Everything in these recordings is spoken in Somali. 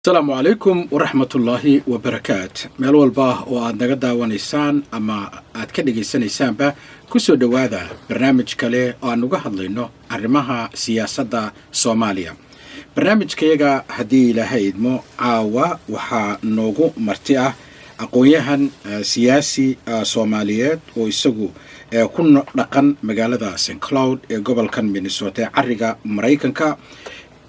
Asalaamu calaykum waraxmatullaahi wabarakaat. Meel walba oo aad naga daawanaysaan ama aad ka dhegaysanaysaanba, ku soo dhowaada barnaamij kale oo aan uga hadlayno arrimaha siyaasadda Soomaaliya. Barnaamijkayaga, haddii Ilaahay idmo, caawa waxaa noogu marti ah aqoon-yahan siyaasi Soomaaliyeed oo isagu ku dhaqan magaalada St Cloud ee gobolkan Minnesota ee cariga Maraykanka,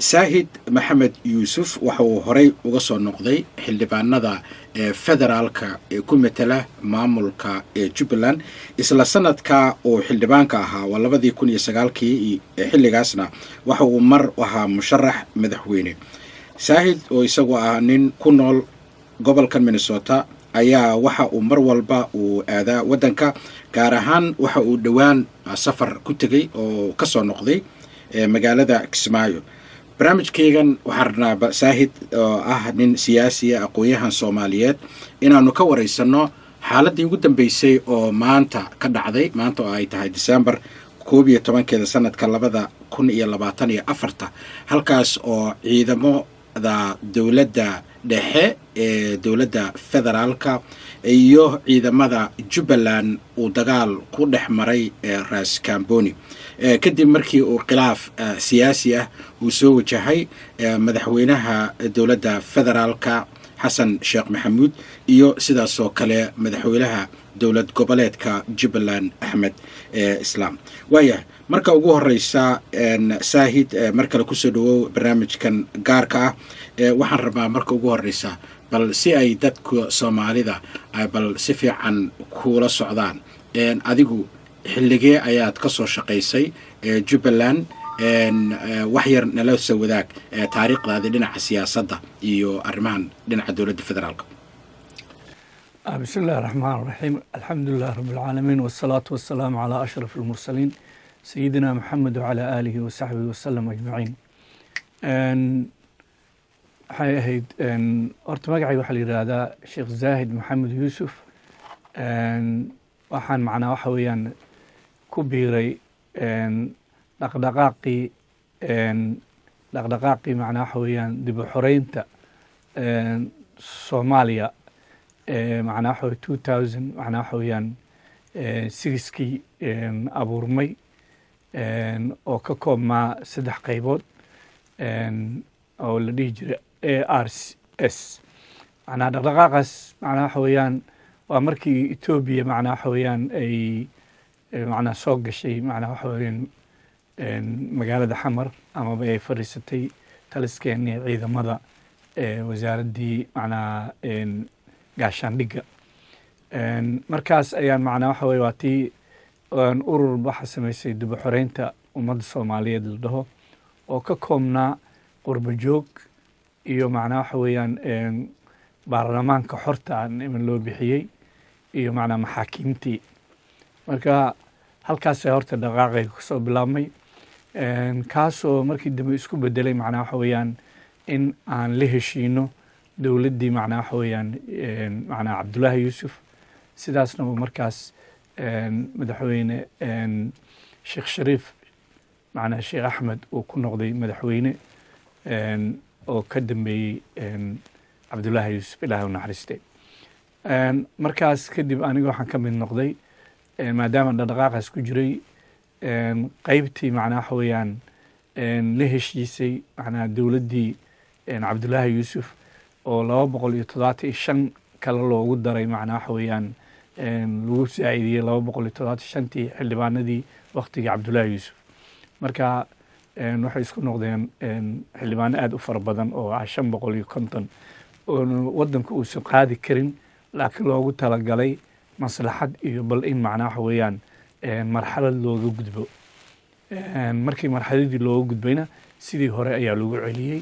Saahid Maxamed Yuusuf. Waxa uu horey uga soo noqday xildhibaanada ee federaalka ee ku matala maamulka ee Jubbaland. Isla sanadka uu xildhibaanka ahaa, waa 2009-kii, xilligaasna waxa uu mar ahaa musharax madaxweyne. Saahid, oo isagu ah nin ku nool gobolkan Minnesota, ayaa waxa uu mar walba uu aadaa waddanka, gaar ahaan waxa uu dhowaan safar ku tegey oo kasoo noqday magaalada Kismaayo. Barnaamijkaygan waxaan rabnaa Saahid, oo ah nin siyaasiya, aqoon-yahan Soomaaliyeed, inaanu ka waraysanno xaaladdii ugu dambeysay oo maanta ka dhacday, maanta oo ay tahay December 11-keeda, sanadka 2024-ta, halkaas oo ciidamada dowladda dhexe ee dowladda federaalka iyo ciidamada Jubbaland uu dagaal ku dhex maray Ras Camboni, kadib markii uu khilaaf siyaasi ah uu soo wajahay madaxweynaha dowladda federaalka Xasan Sheekh Maxamuud iyo sidaasoo kale madaxweynaha dowlad goboleedka Jubbaland Axmed Islaam. Waayahay, marka ugu horeysa, Saahid, mar kale kusoo dhawow barnaamijkan gaarka ah. Waxaan rabaa marka ugu horeysa, bal si ay dadka Soomaalida bal si fiican kuula socdaan, adigu xilligee ayaad ka soo shaqaysay Jubbaland? Wax yar nala soo wadaag taariikhdaadi dhinaca siyaasadda iyo arrimahan dhinaca dowladda federaalka. بسم الله الرحمن الرحيم، الحمد لله رب العالمين، والصلاة والسلام على أشرف المرسلين سيدنا محمد وعلى آله وصحبه وسلم أجمعين. Waxay ahayd horta, magacay waxaa la yidhaahdaa Sheekh Zaahid Maxamed Yuusuf. Waxaan macnaa waxa weeyaan ku biiray dhaqdhaqaaqii macnaa waxa weeyaan dib u xoreynta Soomaaliya, macnaa waxa wey 2000 macnaa waxa weeyaan sixkii abuurmay, oo ka koobmaa saddex qaybood oo la dhihi jiray ARS. Macnaa dhaqdhaqaaqaas macnaa waxa weeyaan waa markii Etoobiya macnaa waxa weeyaan ay macnaa soo gashay macnaa waxa weeyaan magaalada Xamar, amaba ay fadhiisatay taliskeenii ciidamada, wasaaraddii macnaa gaashaandhigga. Markaas ayaan macnaa waxa weye waa tii urur waxa samaysay dib u xoreynta ummadda Soomaaliyeed la dhaho, oo ka koobnaa qurbo joog iyo macnaa waxa weeyaan baarlamaanka xorta ah niman loo bixiyey iyo macnaa maxaakiimtii. Marka halkaasay horta dhaqaaqay kasoo bilaabmay, kaasoo markii dambe isku bedelay macnaa waxa weeyaan in aan la heshiino dowladdii macnaa waxa weeyaan macnaa Cabdullaahi Yuusuf. Sidaasna uu markaas madaxweyne Sheekh Shariif macnaa Sheekh Axmed uu ku noqday madaxweyne, oo ka dambeeyey Cabdullaahi Yuusuf, Ilaahay u naxariistay. Markaas kadib aniga waxaan ka mid noqday, maadaama dhaqdhaqaaqaas ku jiray, qeybtii macnaa waxa weeyaan la heshiisay macnaa dowladdii Cabdullaahi Yuusuf, oo 275 kale loogu daray, macnaa waxa weeyaan lagu saa'idiyey 275-tii xildhibaanadii waktigii Cabdullaahi Yuusuf. Marka waxay isku noqdeen xildhibaano aada u fara badan oo ah 550, oon waddanka uusan qaadi karin, laakiin loogu talagalay maslaxad iyo bal in macnaa waxa weeyaan marxalad looga gudbo. Markii marxaladii looga gudbayna, sidii hore ayaa lagu celiyey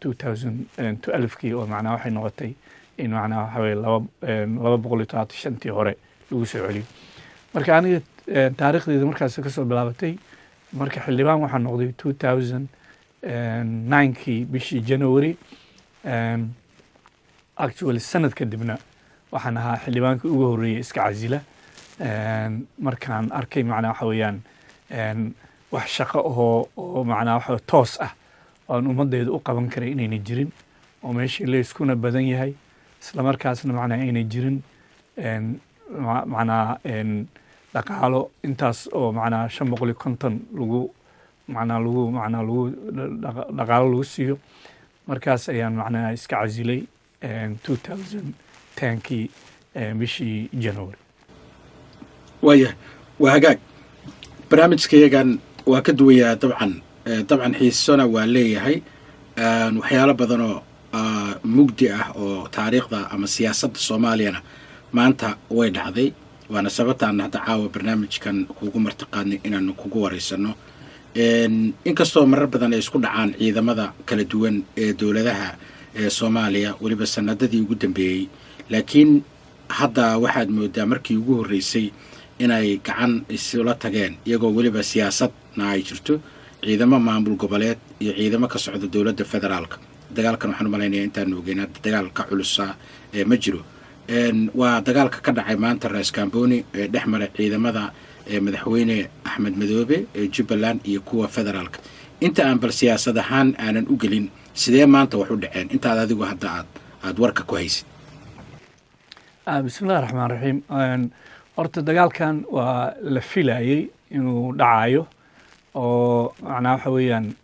2012-kii, oo macnaa waxay noqotay in macnaa waxa weye 275-tii hore lagu soo celiyo. Marka aniga taariikhdeyda markaas kasoo bilaabatay. Marka xildhibaan waxaa noqday 2009-kii bishii January. Actually, sanad kadibna waxaan ahaa xildhibaankii ugu horreeyey iska casila, markaan arkay macnaa waxa weeyaan wax shaqo oo macnaa waxa toos ah oon ummadeyda u qaban karay inayna jirin. oo meeshii layskuna badan yahay, isla markaasna macnaa aynay jirin macnaa dhaqaalo intaas oo macnaa 550 lagu macnaa lagu macnaa lagu dhaqaalo lagu siiyo. Markaas ayaan macnaa iska casilay 2010kii bishii January. Waaya, waa hagaag. Barnaamijkayagan waa ka duwanyaha dabcan, xiisona waa leeyahay. Waxyaalo badanoo mugdi ah oo taariikhda ama siyaasadda Soomaaliyana maanta way dhacday, waana sababtaan hadda caawa barnaamijkan kugu martiqaadnay inaanu kugu wareysano. Inkastoo marar badan ay isku dhacaan ciidamada kala duwan ee dowladaha ee Soomaaliya, weliba sanadadii ugu dambeeyey, laakiin hadda waxaad moodaa markii ugu horreysay inay gacan isula tageen, iyagoo weliba siyaasadna ay jirto, ciidamo maamul goboleed iyo ciidamo ka socda dowladda federaalka. Dagaalkan waxaan u malaynaya intaanu ogeyn hadda dagaal ka culusaa ee ma jiro. Waa dagaalka ka dhacay maanta Raascamboni ee dhex maray ciidamada madaxweyne Axmed Madoobe ee Jubbaland iyo kuwa federaalka. Inta aan bal siyaasad ahaan aanan u gelin, sidee maanta wax u dhaceen intaad adigu hadda aad warka ku haysid? Bismillahi raxmaan raxiim. Horta dagaalkan waa la filayey inuu dhacayo, oo macnaa waxa weeyaan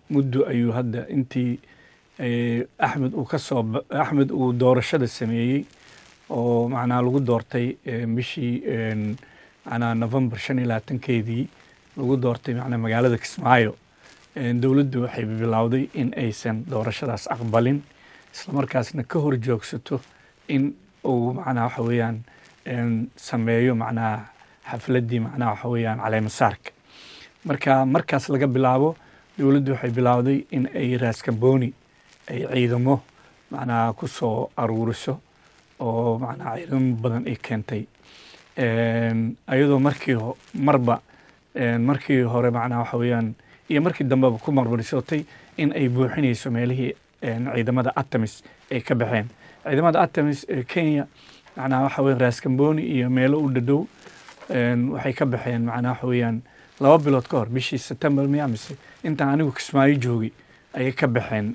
muddo ayuu hadda intii Axmed uu kasoo Axmed uu doorashada sameeyey oo macnaa lagu doortay bishii macnaa November 25-keedii lagu doortay macnaa magaalada Kismaayo. Dowladdu waxay bilowday in aysan doorashadaas aqbalin, isla markaasna ka hor joogsato in uu macnaa waxa weeyaan sameeyo macnaa xafladdii macnaa waxa weeyaan caleemasaarka. Marka markaas laga bilaabo dowladdu waxay bilowday in ay Raaskamboni ay ciidamo macnaa ku soo aruuriso, oo macnaa ciidamo badan ay keentay, ayadoo markii marba markii hore macnaa waxa weeyaan iyo markii dambeba ku marmarisotay in ay buuxinayso meelihii ciidamada ATMIS ay ka baxeen. Ciidamada ATMIS ee Kenya macnaha waxa weyan Raaskamboni iyo meelo u dhadhow waxay ka baxeen macnaha waxa weeyaan 2 bilood ka hor, bishii September miya mise intaan anigu Kismaayo joogay ayay ka baxeen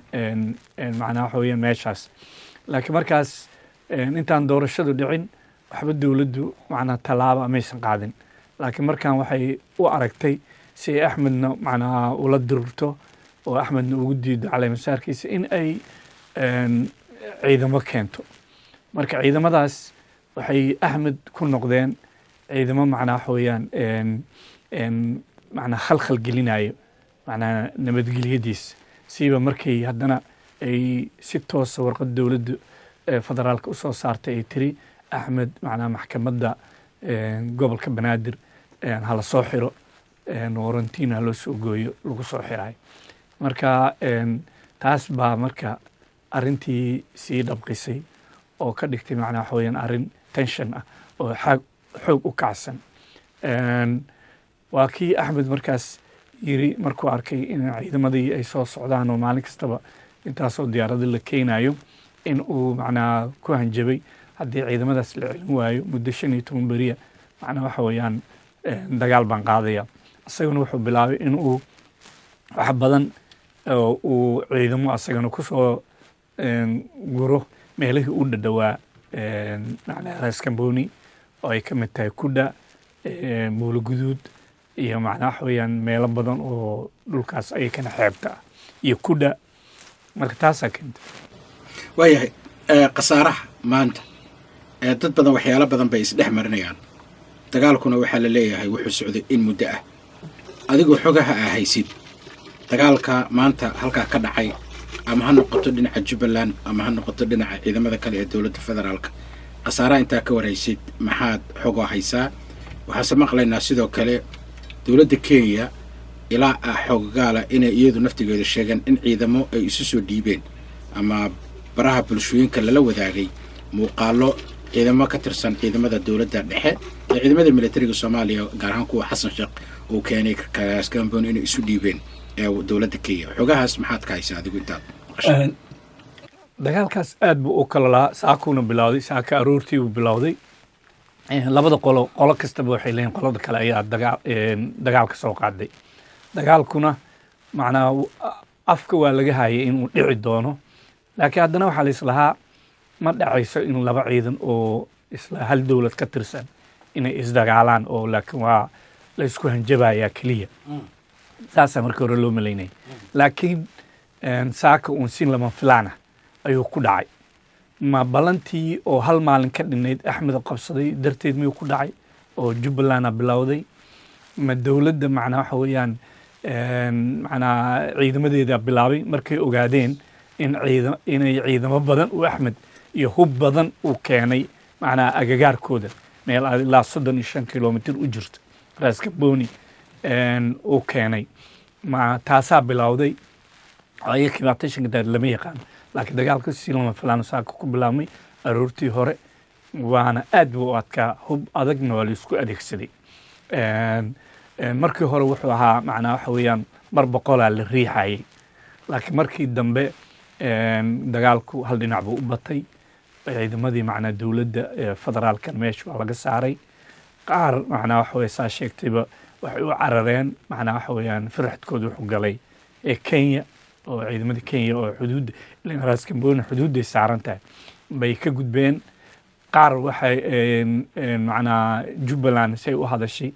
macnaha waxa weeyaan meeshaas. Laakiin markaas intaan doorashadu dhicin waxba dowladdu macnaha tallaaba maysan qaadin, laakiin markaan waxay u aragtay si ay Axmedna macnaha ula dirurto oo Axmedna ugu diido caleemasaarkiisa in ay ciidamo keento. Marka ciidamadaas waxay Axmed ku noqdeen ciidamo macnaa waxa weeyaan macnaa khalkhal gelinayo macnaa nabadgelyadiisa, siiba markay haddana ay si toosa warqad dowladda federaalka usoo saartay ay tiri Axmed macnaa maxkamadda gobolka Banaadir hala soo xiro, warantiin ha loo soo gooyo lagu soo xirayo. Marka taas baa marka arrintii sii dhabqisay oo ka dhigtay macnaa waxa weeyaan arrin tension ah oo xaag xoog u kacsan. Waa kii Axmed markaas yiri markuu arkay in ciidamadii ay soo socdaan oo maalin kastaba intaasoo diyaaradii la keenayo, in uu macnaa ku hanjabay haddii ciidamadaas la celin waayo muddo 15 beriya macnaa waxa weeyaan dagaal baan qaadaya. Isaguna wuxuu bilaabay in uu wax badan oo uu ciidamo asagana kusoo guro meelihii u dhadhowaa macnaa Raaskamboni, oo ay ka mid tahay Kudha, Buulo Guduud iyo macnaa waxa weeyaan meelo badan oo dhulkaas ayakana xeebta ah iyo Kudha. Marka taasaa keentay. Waayahay, khasaaraha maanta dad badan waxyaalo badan bay isdhex marinayaan. Dagaalkuna waxaa la leeyahay wuxuu socday in muddo ah. Adigoo xogaha aa haysid, dagaalka maanta halkaa ka dhacay, ama ha noqoto dhinaca Jubbaland ama ha noqoto dhinaca ciidamada kale ee dowladda federaalka, khasaaraha intaa ka warhaysid maxaad xogoo haysaa? Waxaase maqlaynaa sidoo kale dowladda Kenya ilaa ah xoggaala inay iyadu naftigeeda sheegeen in ciidamo ay isu soo dhiibeen, ama baraha bulshooyinka lala wadaagay muuqaallo ciidamo ka tirsan ciidamada dowladda dhexe ee ciidamada militariga Soomaaliya, gaar ahaan kuwa Xasan Sheekh uu keenay Kaasgambon, inay isu dhiibeen ee dowladda Kenya. Xogahaas maxaad ka haysaa adigu intaad maqashay? Dagaalkaas aad buu u kalalaa. Saakuuna bilowday, saaka aroortii buu bilowday. Labada qolo, qolo kastaba waxay leeyihin qolada kale ayaa dagaalka soo qaaday. Dagaalkuna macnaa afka waa laga hayay inuu dhici doono. Laakiin haddana waxaa la islahaa ma dhacayso in laba ciidan oo isla hal dowlad ka tirsan inay isdagaalaan, oo laakiin waa la isku hanjabayaa keliya. Saasaa markii hore loo malaynayay, laakiin saaka uun sin lama filaana ayuu ku dhacay. Ma ballantii oo hal maalin ka dhinayd Axmed qabsaday darteed miyuu ku dhacay oo Jubbalanda bilowday? Ma dowladda macnaa waxa weeyaan macnaa ciidamadeeda bilaabay markay ogaadeen in ciida inay ciidamo badan uu Axmed iyo hub badan uu keenay macnaa agagaarkooda, meel ilaa 35 kilomitr u jirto Raaskamboni uu keenay? Ma taasaa bilowday ayakii baa tashanka daar? Lama yaqaano, laakiin dagaalka si lama filaano saaka ku bilaabmay aroortii hore, waana aad buu u adkaa, hub adagna waa la isku adeegsaday. Markii hore wuxuu ahaa macnaa waxa weeyaan mar boqolaa la riixayay, laakiin markii dambe dagaalku hal dhinac buu u batay. Ciidamadii macnaa dowladda federaalkan meesha waa laga saaray. Qaar macnaa waxa weye saa sheegtayba waxay u carareen, macnaa waxa weeyaan firxadkooda wuxuu galay ee Kenya, oo ciidamadii Kenya oo xuduudda ilan Raaskamboni xuduudday saaran tahay bay ka gudbeen. Qaar waxay macnaa Jubbaland si ay u hadashay,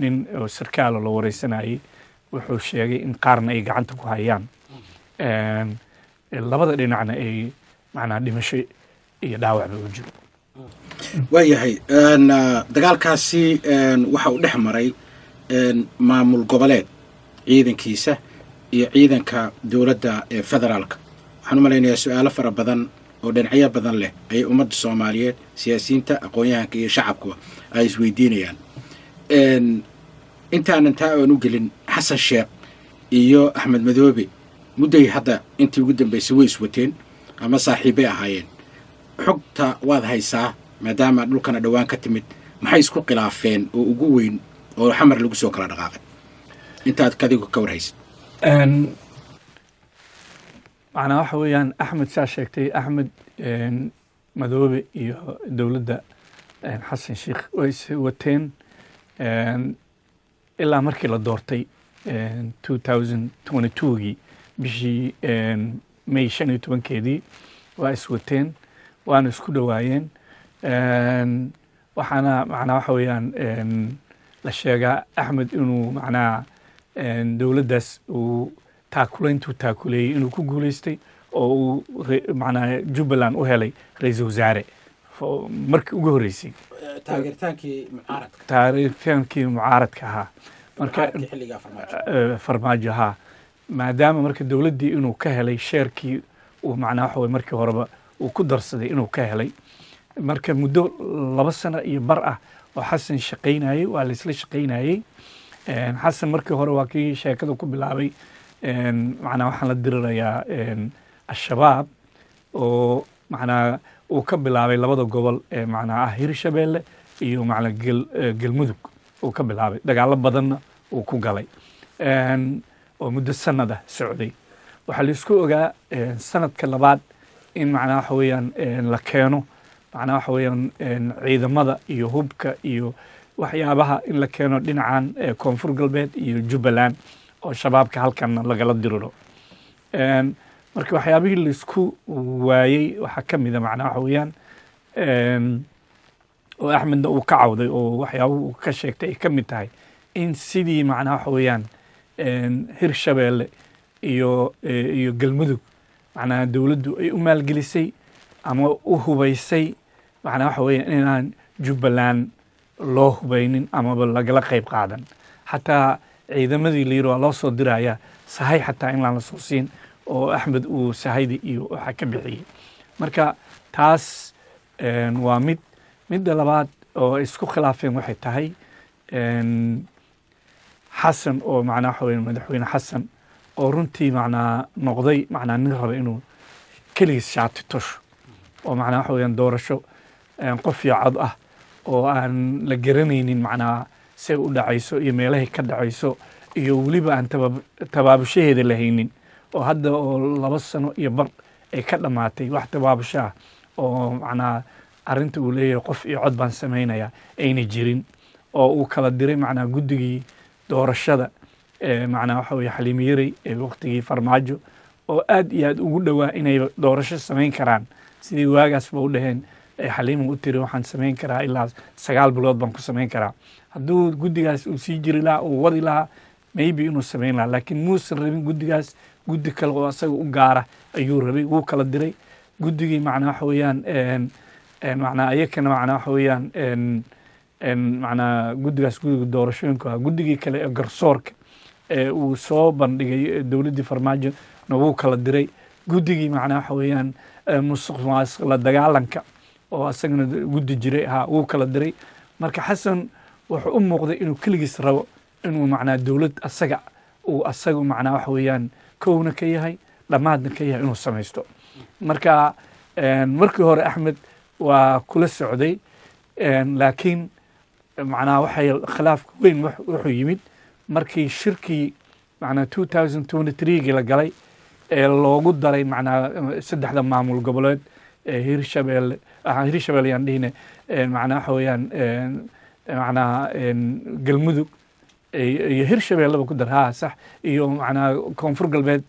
nin oo sarkaalo la wareysanayay wuxuu sheegay in qaarna ay gacanta ku hayaan, labada dhinacna ay macnaa dhimasho iyo dhaawacba u jiro. Waayahay, dagaalkaasi waxa uu dhex maray maamul goboleed ciidankiisa iyo ciidanka dowladda ee federaalka. Waxaan u malaynayaa su-aalo fara badan oo dhinacyo badan leh ayay ummadda Soomaaliyeed, siyaasiyiinta, aqoon-yahanka iyo shacabkuba ay isweydiinayaan. Intaanan taa aan u gelin, Xasan Sheekh iyo Axmed Madoobe mudday hadda intii ugu dambaysay way iswateen ama saaxiibbay ahaayeen. Xogta waad haysaa maadaama dhulkana dhowaan ka timid. Maxay isku khilaafeen oo ugu weyn oo Xamar lagu soo kala dhaqaaqay intaad kadigu ka warhaysid? Macnaa waxa weeyaan Axmed, saa sheegtay, Axmed Madoobe iyo dowladda Xasan Sheikh way is wateen ilaa markii la doortay 2022gii bishii May 15-keedii. Waa is wateen waana isku dhowaayeen. Waxaana macnaa waxa weeyaan la sheegaa Axmed inuu macnaa dowladdaas uu taakulayntuu taakuleeyey inuu ku guuleystay oo uu macnaa Jubbaland u helay ra-iisul wasaare markii ugu horreysay. Taageeritaankii mucaaradka. Taageeritaankii mucaaradka ahaa marka xilligaa Farmaajo. Farmaajo ahaa, maadaama marka dowladdii inuu ka helay sheerkii uu macnaa waxa weye markii horeba uu ku darsaday inuu ka helay. Marka muddo 2 sano iyo bar ah oo Xasan shaqaynayey waa la isla shaqaynayey. Xasan markii hore waa kii sheekada ku bilaabay macnaa waxaan la dirirayaa Al-Shabaab, oo macnaa uu ka bilaabay labada gobol ee macnaa ah Hirshabeelle iyo macnaa Galmudug uu ka bilaabay, dagaalo badanna uu ku galay oo muddo sanad ah socday. Waxaa la isku ogaa sanadka labaad in macnaa waxa weeyaan la keeno macnaa waxa weeyaan ciidamada iyo hubka iyo waxyaabaha in la keeno dhinacan Koonfur Galbeed iyo Jubbaland oo Shabaabka halkanna lagala diriro. Marka waxyaabihii laisku waayey waxaa ka mid a macnaa waxa weeyaan oo Axmedna uu ka cawday oo waxyaabuhu uu ka sheegtay ay ka mid tahay in sidii macnaa waxa weeyaan Hirshabeelle iyo Galmudug macnaha dowladdu ay u maalgelisay ama u hubaysay, macnaa waxa weeyaan inaan Jubbaland loo hubaynin amaba lagala qayb qaadan. Xataa ciidamadii la yiri waa loo soo diraya sahay, xataa in laan la soo siin oo Axmed uu sahaydi iyo waxa ka bixiyey. Marka taas waa mid. Midda labaad oo ay isku khilaafeen waxay tahay Xasan oo macnaa waxa weeye madaxweyne Xasan oo runtii macnaa noqday macnaa nin raba inuu keligiis shaati tosho oo macnaa waxa weeyaan doorasho qof iyo cod ah oo aan la garanaynin macnaa say u dhacayso iyo meelahay ka dhacayso iyo weliba aan tabaabushaheeda la haynin, oo hadda oo 2 sano iyo bar ay ka dhammaatay wax tabaabusho ah oo macnaa arrinta uu leeyahay qof iyo cod baan samaynayaa ayna jirin, oo uu kala diray macnaa guddigii doorashada macnaa waxa weeye Xaliimo Yarey ee waqtigii Farmaajo. oo aad iyo aad ugu dhowaa inay doorasho samayn karaan, sidii waagaasba u dhaheen Xaliima u tiri, "Waxaan samayn karaa ilaa 9 bilood baan ku samayn karaa." Hadduu guddigaas uu sii jiri lahaa, uu wadi lahaa, maybe inuu samayn lahaa, laakiin muusan rabin guddigaas. Guddi kale oo asaga u gaara ayuu rabay. Wuu kala diray guddigii. Macnaa waxa weeyaan, macnaa ayakana, macnaa waxa weeyaan, macnaa guddigaas guddiga doorashooyinku ahaa. Guddigii kale ee garsoorka ee uu soo bandhigay dowladdii Farmaajo na wuu kala diray. Guddigii, macnaa waxa weeyaan, musuq maasuq la dagaalanka oo asagana guddi jiray ahaa, wuu kala diray. Marka Xasan wuxuu u muuqday inuu keligiis rabo inuu macnaa dowlad asaga uu asagu, macnaa waxa weeyaan, kowna ka yahay, dhammaadna ka yahay inuu samaysto. Marka markii hore Axmed waa kula socday, laakiin macnaha waxay khilaafka weyn wuxuu yimid markii shirkii macnaa 2023gii la galay ee loogu daray macnaa saddexda maamul goboleed ee Hirshabeelle, Hirshabelle yaan dhihine, macnaa waxa weeyaan, macnaa Galmudug iyo Hirshabeelleba ku dar, ha sax, iyo macnaa Koonfur Galbeed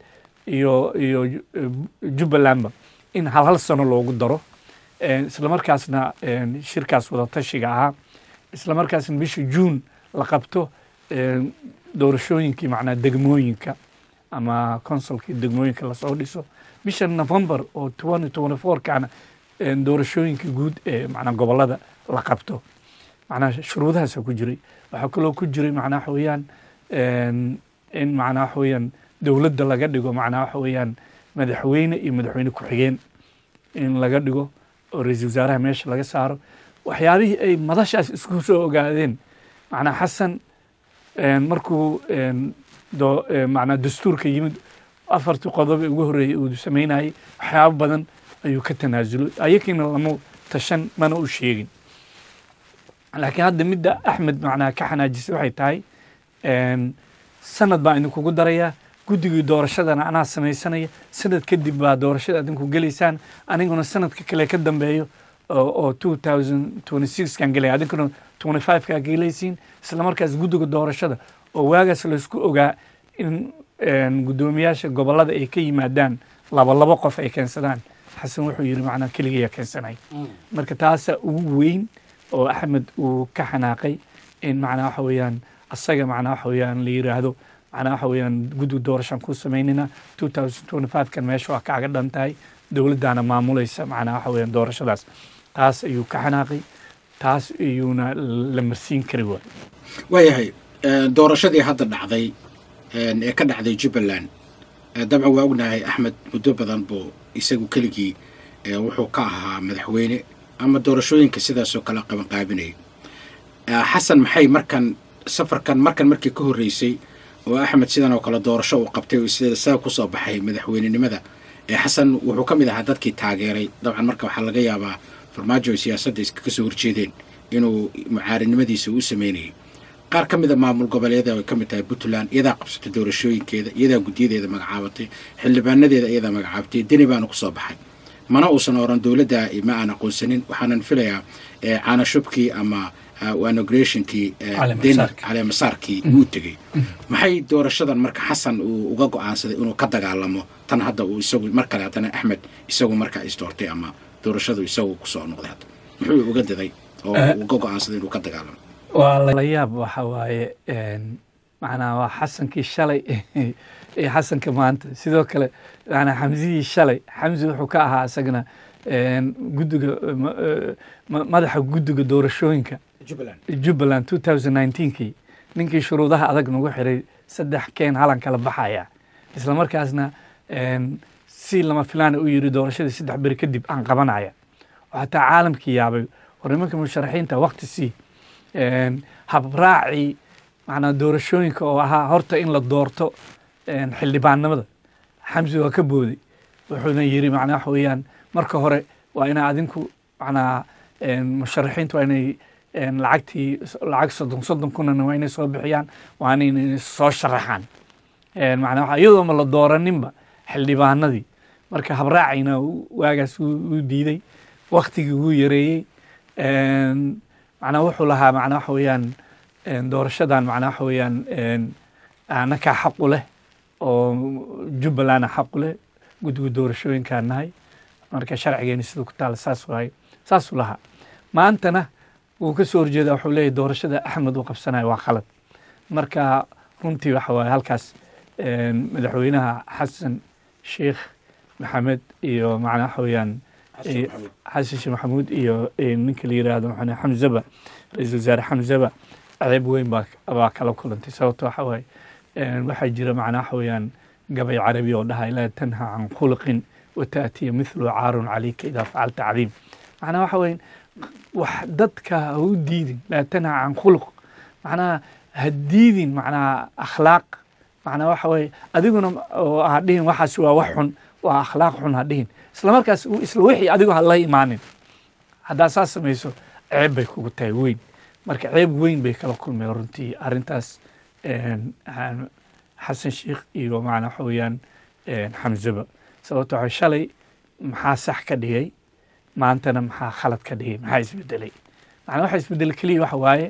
iyo Jubbalandba in hal hal sano loogu daro. Isla markaasna shirkaas wadatashiga ahaa, isla markaasna bisha Juun la qabto doorashooyinkii macnaa degmooyinka ama consulkii degmooyinka lasoo dhiso, bisha November oo 2024 kana doorashooyinka guud ee macnaa gobollada la qabto. Macnaa shuruudahaasa ku jiray. Waxaa kaloo ku jiray, macnaa waxa weeyaan, in macnaa waxa weeyaan dowladda laga dhigo, macnaa waxa weeyaan, madaxweyne iyo madaxweyne ku-xigeen in laga dhigo oo ra-iisul wasaaraha meesha laga saaro. Waxyaabihii ay madashaas isku soo ogaadeen, macnaa Xasan markuu macnaa dastuurka yimid, afartii qodob ee ugu horreeyey uu sameynayay, waxyaabo badan ayuu ka tanaasulay. Ayakiina lama tashan, mana u sheegin. Laakiin hadda midda Axmed macnaa ka xanaajisay waxay tahay, sanad baan idinkugu darayaa, guddigii doorashadana anaa samaysanaya, sanad kadib baa doorashada idinku gelaysaan, aniguna sanadka kale ka dambeeyo oo 2026 kan gelaya, adinkuna 25 kaa gelaysiin. Isla markaas guddiga doorashada oo waagaas laysku ogaa in guddoomiyaasha gobollada ay ka yimaadaan laba labo qof ay keensadaan, Xasan wuxuu yidhi macnaa keligiyaa keensanay. Marka taasa ugu weyn oo Axmed uu ka xanaaqay, in macnaa waxa weeyaan asaga, macnaa waxa weeyaan, la yiraahdo, macnaa waxa weeyaan, guddi doorashaan ku samaynayna, 2025 kan meesha waa kaaga dhan tahay, dowladdaana maamulaysa, macnaa waxa weeyaan, doorashadaas. Taas ayuu ka xanaaqay, taas ayuuna la marsiin kari waay. Waayahay, doorashadii hadda dhacday ee ka dhacday Jubbaland, dabcan waa ognahay Axmed muddo badan buu isagu keligii wuxuu ka ahaa madaxweyne ama doorashooyinka sidaasoo kale qabanqaabinayay. Xasan maxay markan safarkan, markan markii ka horreysay oo Axmed sidan oo kale doorasho uu qabtay oo sida saa kusoo baxay madaxweynenimada, Xasan wuxuu ka mid ahaa dadkii taageeray dabcan. Marka waxaa laga yaabaa Farmaajo ay siyaasadda iskaga soo horjeedeen inuu mucaaridnimadiisa u sameynayay. Qaar ka mida maamul goboleedyada ay ka mid tahay Puntland, iyadaa qabsatay doorashooyinkeeda, iyadaa guddiyadeeda magacaabatay, xildhibaanadeeda iyadaa magacaabtay, Deni baana kusoo baxay. Mana uusan oran dowladda ma aan aqoonsanin. Waxaanan filayaa caanashubkii ama inaugurationkii, caleemasaarkii wuu tegey. Maxay doorashadan marka Xasan uu uga go-aansaday inuu ka dagaalamo tan hadda uu isagu mar kale haddana Axmed isagu markaa isdoortay ama doorashadu isagu kusoo noqday hadda? Muxuu uga diday oo uga go-aansaday inuu ka dagaalamo? Waa la yaab. Waxa waaye, macnaa waa Xasankii shalay iyo Xasanka maanta. Sidoo kale macnaa Xamsihii shalay, Xamsi wuxuu ka ahaa isagana guddiga, madaxa guddiga doorashooyinka Jubbaland. Jubbaland 2019kii, ninkii shuruudaha adag nagu xiray, saddex keen halan kala baxaya, isla markaasna si lama filaana u yiri doorashadii 3 beri kadib aan qabanaya, oo xataa caalamkii yaabay, war nimanka musharaxiinta waqti sii. Habraacii macnaa doorashooyinka oo ahaa horta in la doorto xildhibaanimada, Xamsi waa ka booday. Wuxuuna yiri, macnaa waxa weeyaan, marka hore waa inaa adinku, macnaa musharaxiintu, waa inay lacagtii, lacag 30-30 kunana waa inay soo bixiyaan, waa inay soo sharaxaan, macnaa waxa iyadoo ma la dooraninba xildhibaanadii. Marka habraacina waagaas wuu diiday, waktigii wuu yareeyey. Macnaa wuxuu lahaa, macnaa waxa weeyaan, doorashadan, macnaa waxa weeyaan, anakaa xaq u leh oo Jubbalandna xaq u leh. Guddiga doorashooyinkaan nahay. Marka sharcigeeni siduu ku taala saas waay, saasuu lahaa. Maantana wuu ka soo horjeedaa, wuxuu leeyahay doorashada Axmed uu qabsanayo waa khalad. Marka runtii waxa waaye halkaas madaxweynaha Xasan Sheekh Maxamed iyo macnaa waxa weeyaan Xasan Sheekh Maxamuud iyo ninka la yiraahdo maxaa Xamzaba, ra-iisul wasaare Xamzaba, ceeb weyn baa kala kulantay. Sababto waxa waaye waxaa jira macnaa waxa weeyaan gabay carabi oo dhahay: "Laa tanha can khuluqin wataatiya mithlu caarun calayka idaa facalta cadiim." Macnaa waxa weeye wax dadka ha u diidin. Laa tanha can khuluq, macnaha ha diidin macnaha akhlaaq. Macnaa waxa weeye adiguna oo ha dhihin waxaas waa wax xun, waa akhlaaq xun ha dhihin, isla markaas isla wixii adigu ha la imaanin. Haddaa saas samayso ceeb bay kugu tahay weyn. Marka ceeb weyn bay kala kulmeen runtii arrintaas Xasan Sheikh iyo macnaa waxa weeyaan Xamzaba. Sababto waxa shalay maxaa sax ka dhigay, maantana maxaa khalad ka dhigay? Maxaa isbedelay? Macnaa waxa isbedelay keliya waxa waaye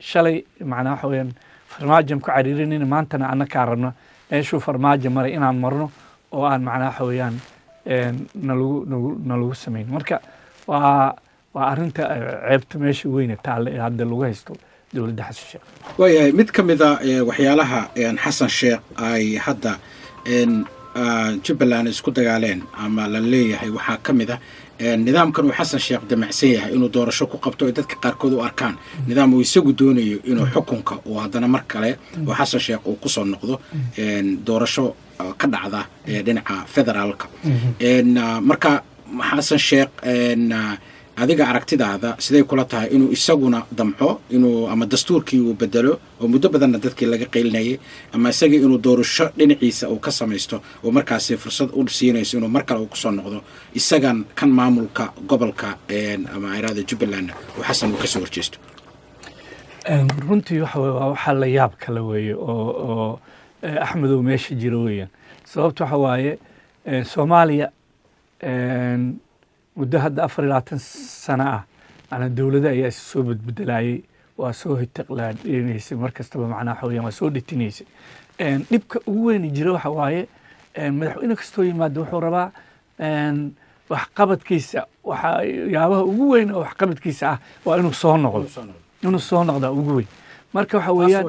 shalay macnaa waxa weeyaan Farmaajo ku cariirinayna, maantana annakaa rabno meeshuu Farmaajo maray inaan marno oo aan macnaa waxa weeyaan nalagu nagu nalagu samayn. Marka waa arrinta ceebta meesha weyne taale ee hadda lagu haysto dowladda Xasan Sheekh. Waayahay, mid ka mid a waxyaalaha Xasan Sheekh ay hadda Jubbaland isku dagaaleen ama la leeyahay waxaa ka mid a nidaamkan uu Xasan Sheekh damacsan yahay inuu doorasho ku qabto, ay dadka qaarkood u arkaan nidaam uu isagu doonayo inuu xukunka uu haddana mar kale oo Xasan Sheekh uu kusoo noqdo doorasho ka dhacda dhinaca federaalka. Marka Xasan Sheekh, adiga aragtidaada siday kula tahay inuu isaguna damco inuu ama dastuurkii uu bedelo oo muddo badanna dadkii laga qaylinayay, ama isagii inuu doorasho dhinaciisa uu ka samaysto oo markaasi fursad u siinayso inuu mar kale uu kusoo noqdo, isagan kan maamulka gobolka ama iraada Jubbaland uu Xasan uu kasoo horjeesto? Runtii waxa weye waa waxaa la yaab kale weeye oo Axmedow meesha jiro weeyaan. Sababta waxa waaye Soomaaliya muddo hadda 24 sano ah macnaa dowlada ayaa is soo bedbedelayay, waa soo hitiqlaadhinaysay mar kastaba, macnaa waxa weeyaan waa soo dhitinaysay. Dhibka ugu weyni jira waxa waaye madaxweyne kastoo yimaado wuxuu rabaa waxqabadkiisa, waxa yaabaha ugu weyn oo waxqabadkiisa ah waa inuu soo noqdo, inuu soo noqdaa ugu weyn. Marka waxa weeyaan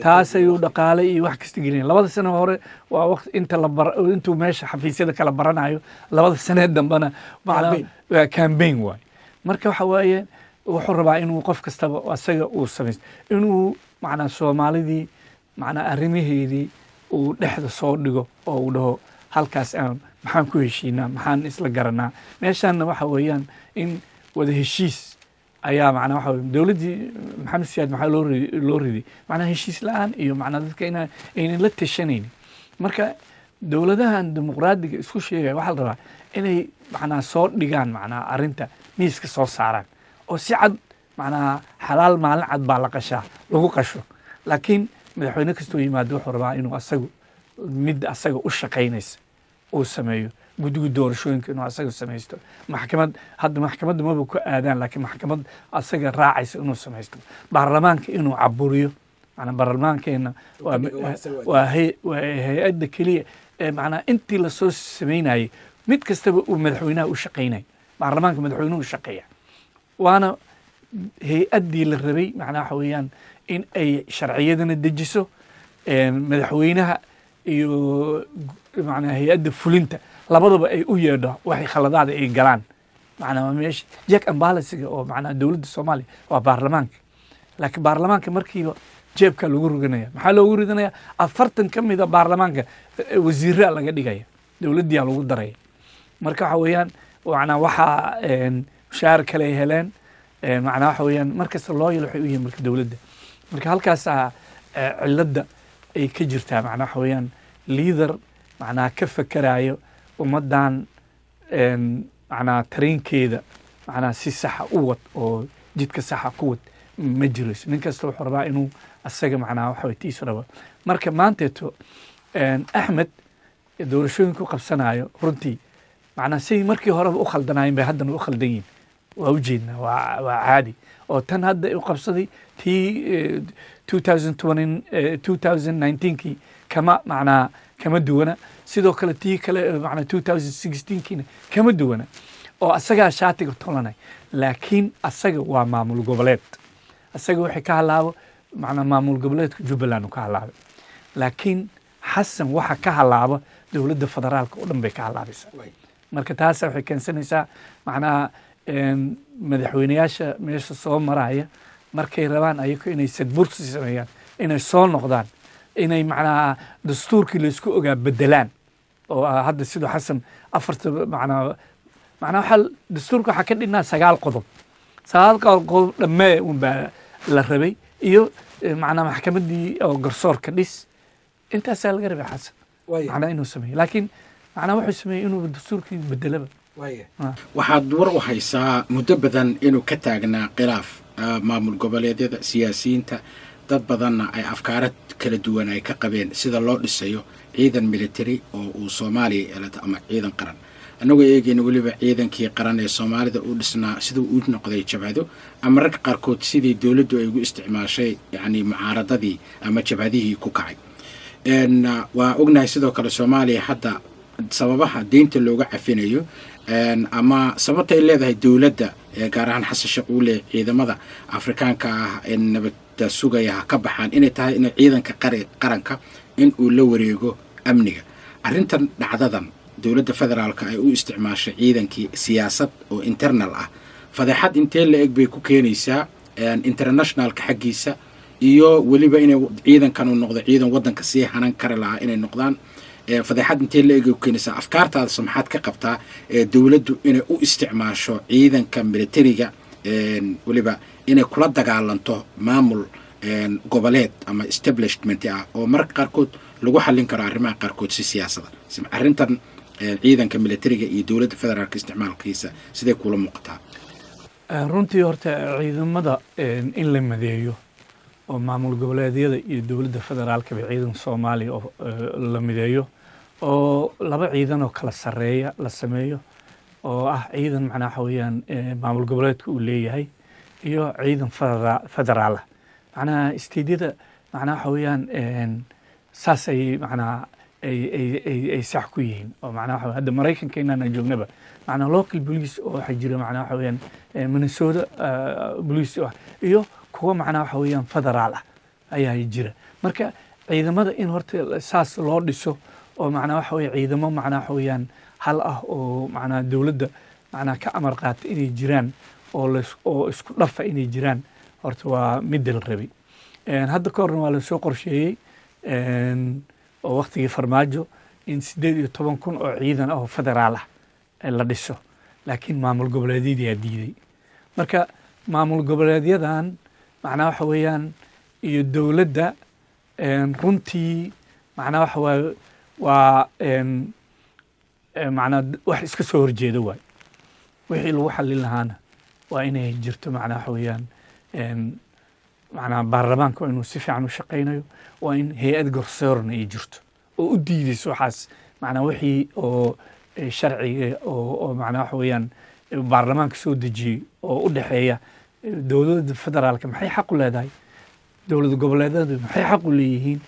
taas ayuu dhaqaale iyo wax kasta gelinaya. 2da sano hore waa waqti inta la bar intuu meesha xafiisyada kala baranayo. 2da sanee dambena waa campaign waay. Marka waxa waaye wuxuu rabaa inuu qof kastaba asaga uu samaysto, inuu macnaa Soomaalidii macnaa arrimaheedii uu dhexda soo dhigo oo uu dhaho halkaas aan maxaan ku heshiinaa, maxaan isla garanaa. Meeshaanna waxa weeyaan in wada heshiis ayaa macnaa waxa weye dowladdii Maxamed Siyaad maxaa loo riday? Macnaa heshiis la-aan iyo macnaa dadka inaa aynan la tashanaynin. Marka dowladahan dimuqraadiga isku sheegaya waxaa la rabaa inay macnaa soo dhigaan macnaa arrinta miiska soo saaraan oo si cad, macnaa xalaal maalin cad baa la qashaa lagu qasho. Laakiin madaxweyne kastoo yimaado wuxuu rabaa inuu asagu mid asaga u shaqaynaysa uu sameeyo, guddiga doorashooyinka inuu asaga samaysto, maxkamad, hadda maxkamadda maba ku aadaan, laakiin maxkamad asaga raacaysa inuu samaysto, baarlamaanka inuu caburiyo. Macnaa baarlamaankeena waa hay-adda keliya ee macnaa intii lasoo samaynayay mid kastaba uu madaxweynaha u shaqaynay. Baarlamaanka madaxweynuhu u shaqeeya, waana hay-addii la rabay macnaa waxa weeyaan in ay sharciyadana dejiso, madaxweynaha iyo macnaa hay-adda fulinta labadaba ay u yeedho waxay khaladaada ay galaan. Macnaa meesha check and balancega oo macnaa dowladda Soomaaliya waa baarlamaanka. Laakiin baarlamaanka markiiba jeebkaa lagu ridanaya. Maxaa loogu ridanaya? 40 ka mida baarlamaanka wasiiraa laga dhigaya, dowladdiyaa lagu daraya. Marka waxa weeyaan macnaa waxaa mushaar kale ay heleen, macnaa waxa weeyaan markasta loyal waxay u yihiin marka dowladda. Marka halkaasaa cilladda ay ka jirtaa. Macnaa waxa weeyaan leader macnaa ka fakerayo ummaddan macnaa tareenkeeda macnaa si saxa u wad oo jidka saxa ku wad ma jirayso. Nin kasta wuxuu rabaa inuu asaga macnaa waxa way tiisu raba. Marka maanteeto Axmed doorashooyinku qabsanayo runtii macnaa sidii markii horeba u khaldanaayeen bay haddana u khaldan yihin, waa ujeednaa, waa caadi oo tan hadda u qabsaday tii 2020, 2019kii kama macnaa kama Kama duwana. Sidoo kale tii kale, macnaa 2016kiina kama duwana, oo asagaa shaatiga tolanay, laakiin asaga waa maamul goboleed. Asaga waxay ka halaabo, macnaa, maamul goboleedka Jubbaland uu ka halaabay, laakiin Xasan waxa ka halaaba dowladda federaalka oo dhan bay ka halaabaysaa. Marka taasa waxay keensanaysaa, macnaha, madaxweyneyaasha meesha soo maraya markay rabaan ayago inay sadbursi sameeyaan, inay soo noqdaan, inay, macnaha, dastuurkii laysku ogaa bedelaan, oo hadda siduu Xasan afarta, macnaa waxaa dastuurka waxaa ka dhinaa sagaal qodob. Sagaal qodob dhammee un baa la rabay, iyo macnaa maxkamaddii oo garsoorka dhis. Intaasaa laga rabay Xasan, macnaa, inuu sameeyo, laakiin macnaa wuxuu sameeyey inuu dastuurkii bedelaba. Waxaad war u haysaa muddo badan inuu ka taagnaa khilaaf maamul goboleedyada, siyaasiyiinta, dad badanna ay afkaaro kala duwan ay ka qabeen sida loo dhisayo ciidan military oo uu Soomaaliya yeelato ama ciidan qaran, annagoo eegayna weliba ciidankii qaran ee Soomaalida u dhisnaa siduu u noqday jabhado, ama ragga qaarkood sidii dowladdu ay ugu isticmaashay, yacni, mucaaradadii ama jabhadihii ku kacay. Waa ognahay sidoo kale Soomaaliya hadda sababaha deynta looga cafinayo ama sababta ay leedahay dowladda, gaar ahaan Xasan Sheekh uu leeyahay ciidamada Afrikaanka ah ee nabadda sugaya ha ka baxaan, inay tahay in ciidanka qaranka in uu la wareego amniga. Arrintan dhacdadan dowladda federaalka ay u isticmaashay ciidankii siyaasad oo internal ah, fadeexad intee la eg bay ku keenaysaa internationalka xaggiisa, iyo weliba inay ciidankan uu noqdo ciidan waddanka sii hanan kari lahaa inay noqdaan? Fadeexad intee la eg ay ku keenaysaa? Afkaartaadasa maxaad ka qabtaa dowladdu inay u isticmaasho ciidanka militariga, weliba inay kula dagaalanto maamul goboleed ama establishment ah, oo mararka qaarkood lagu xallin karo arrimaha qaarkood si siyaasada? Arrintan ciidanka militariga iyo dowladda federaalka isticmaalkiisa sidee kula muuqataa? Runtii horta ciidamada in la madeeyo oo maamul goboleedyada iyo dowladda federaalkaba ciidan Soomaaliya oo la mideeyo oo laba ciidan oo kala sarreeya la sameeyo, oo ah ciidan, macnaha waxa weeyaan, maamul goboleedka uu leeyahay iyo ciidan federaal ah, macnaha stateyada, macnaha waxa weeyaan, saas ay, macnaha, ay sax ku yihiin. Oo macnaha waxa hadda Maraykanka inaan joognaba, macnaha, local police oo waxaa jira, macnaha waxa weeyaan, Minnesota police iyo kuwa, macnaha waxa weeyaan, federaal ah ayaa jira. Marka ciidamada in horta saas loo dhiso oo, macnaha waxa weeye, ciidamo, macnaha waxa weeyaan, hal ah oo, macnaha, dowladda, macnaha, ka amar qaata inay jiraan oo las oo isku dhafa inay jiraan, horta waa midda la rabay. Hadda ka horna waa lasoo qorsheeyey oo waqtigii Farmaajo in 18,000 oo ciidan ah oo federaal ah la dhiso, laakiin maamul goboleedyadii diiday. Marka maamul goboleedyadan, macnaha waxa weeyaan, iyo dowladda runtii, macnaha waxa waaye, waa macnaa wax iska soo horjeeda waay. Wixii lagu xallin lahaana waa inay jirto, macnaha waxa weeyaan, macnaha, baarlamaanka waa inuu si fiican u shaqaynayo, waa in hay-ad garsoorna ay jirto oo u diideyso waxaas, macnaa wixii oo sharciga oo macnaa waxa weeyaan baarlamaanka soo dejiyey oo u dhexeeya dowladda federaalka. Maxay xaq u leedahay dowlad goboleedyadu? Maxay xaq u leeyihiin,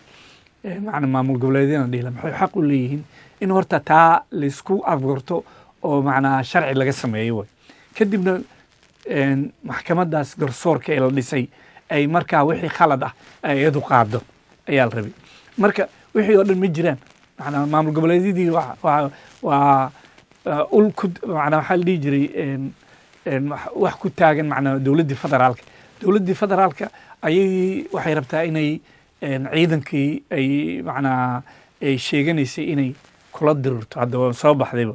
macna maamul goboleedyada dhihla, maxay xaq u leeyihiin? In horta taa laisku afgarto oo, macnaa, sharci laga sameeyo way, kadibna maxkamaddaas garsoorka ee la dhisay ay markaa wixii khalad ah ay iyadu qaado ayaa la rabay. Marka wixii oo dhan ma jiraan. Macnaa maamul goboleedyadii waa ul ku, macnaa, waxaa la dhihi jiray wax ku taagan, macnaa, dowladdii federaalka. Dowladdii federaalka ayagii waxay rabtaa inay ciidankii ay, macnaa, ay sheeganaysay inay kula dirirto. Hadda waa soo baxdayba,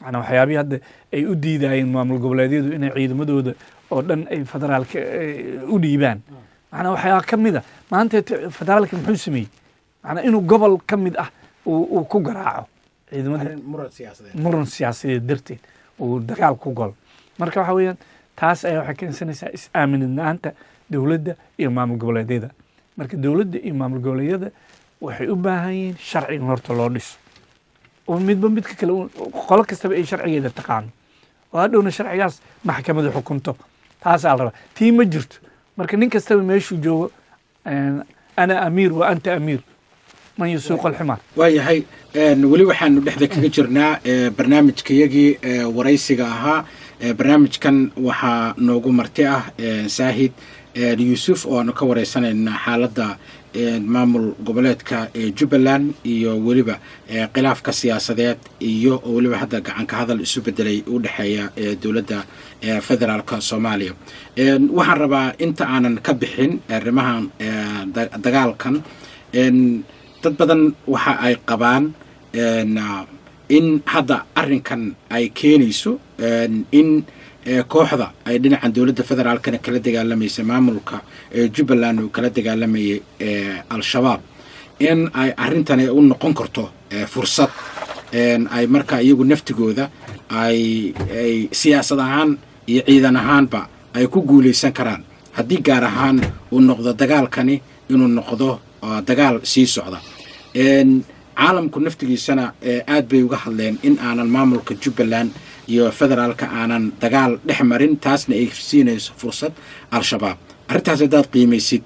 macnaa, waxyaabihii hadda ay u diidayeen maamul goboleedyadu inay ciidamadooda oo dhan ay federaalka u dhiibaan, macnaa, waxyaa ka mid a maanta federaalka muxuu sameeyey? Macnaa inuu gobol ka mid ah uu ku garaaco ciidamada muran siyaasadeed darteed uu dagaal ku galo. Marka waxa weeyaan taas ayaa waxay keensanaysaa is-aaminid la-aanta dowladda iyo maamul goboleedyada. Marka dowladda iyo maamul goboleedyada waxay u baahan yihiin sharci in horta loo dhiso oo midba midka kale qolo kastaba ay sharcigeeda taqaano oo hadhowna sharcigaas maxkamadu xukunto. Taasaa la rabaa. Tii ma jirto. Marka nin kastaba meeshuu joogo, ana amiir wa anta amiir. Man yasuuqu alximaar. Waayahay, weli waxaanu dhexda kaga jirnaa barnaamijkayagii waraysiga ahaa. Barnaamijkan waxaa noogu marti ah Saahid Yuusuf oo aanu ka wareysanayna xaaladda maamul goboleedka Jubbaland iyo weliba khilaafka siyaasadeed iyo oo weliba hadda gacanka hadal isu bedelay u dhexeeya dowladda federaalka Soomaaliya. Waxaan rabaa inta aanan ka bixin arrimahan dagaalkan, dad badan waxa ay qabaan in hadda arrinkan ay keenayso in kooxda ay dhinacan dowladda federaalkana kala dagaalamaysa maamulka Jubbaland uu kala dagaalamayay Al-Shabaab, in ay arrintani u noqon karto fursad ay markaa iyagu naftigooda ay siyaasad ahaan iyo ciidan ahaanba ay ku guulaysan karaan, haddii gaar ahaan uu noqdo dagaalkani inuu noqdo dagaal sii socda. Caalamku naftigiisana aad bay uga hadleen in aanan maamulka Jubbaland iyo federaalka aanan dagaal dhex marin, taasna ay siinayso fursad Al-Shabaab. Arrintaas haddaad qiimaysid,